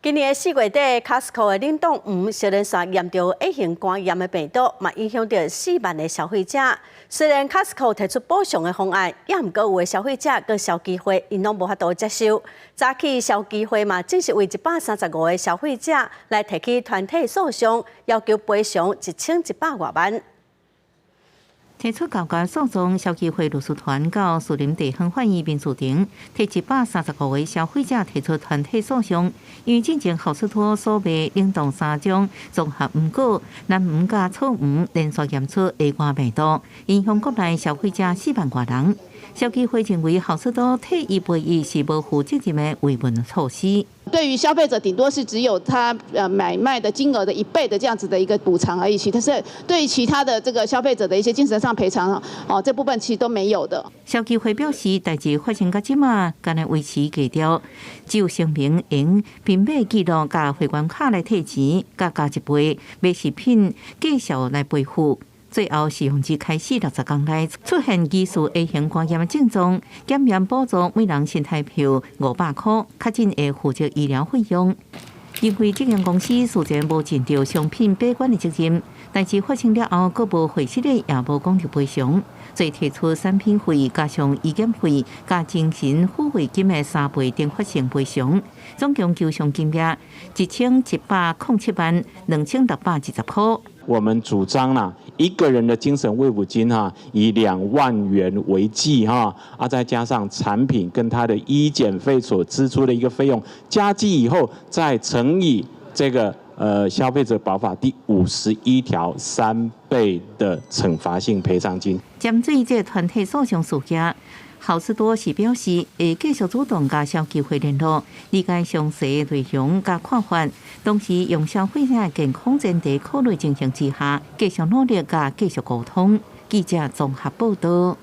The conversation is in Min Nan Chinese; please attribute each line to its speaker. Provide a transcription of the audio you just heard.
Speaker 1: 今年4月底，Costco 的冷凍黃小連續驗著乙型肝炎的病毒，嘛影響著4萬个消費者。雖然 Costco 提出補償的方案，也毋過有的消費者佮消基會𪜶攏無法度接受。早起消基會嘛正式為135個消費者來提起團體訴訟，要求賠償1100外萬。
Speaker 2: 提出告訴訟，消基會律師團到士林地方法院民事庭，替135個消費者提出團體訴訟。因為進前好市多所賣冷凍三種綜合黃果、藍黃佮草黃連續驗出 A 肝病毒，影響國內消費者4萬外人。消基會認為好市多退一賠一是無負責任的維穩措施。
Speaker 3: 對於消費者，頂多是只有他買賣的金額的一倍的這樣子的一個補償而已，其他是對於其他的這個消費者的一些精神上賠償，哦，這部分其實都沒有的。
Speaker 2: 消基會表示，代誌發生到這馬，干焦維持低調，只有聲明用憑買記錄佮會員卡來退錢，佮加一倍買食品繼續來賠付。最後試用期開始60天內出現疑似 A 型肝炎的症狀，減免補助每人新台票500塊，確診會負責醫療費用。因為這間公司事前無盡著商品保管的責任，代誌發生了後，閣無回息的，也無講著賠償，所以提出產品費加上醫檢費佮精神撫慰金的三倍懲罰性賠償，總共求償金額1107萬2610塊。
Speaker 4: 我們主張啦，一個人的精神慰撫金哈，以2萬元為計哈，啊，再加上產品跟他的醫檢費所支出的一個費用，加計以後再乘以這個消費者保法第51條3倍的懲罰性賠償金。
Speaker 2: 針對這團體訴訟事件，好市多是表示會繼續主動佮消基會聯絡，理解詳細內容佮看法，同時用消費者健康前提考慮情形之下，繼續努力佮繼續溝通。記者綜合報道。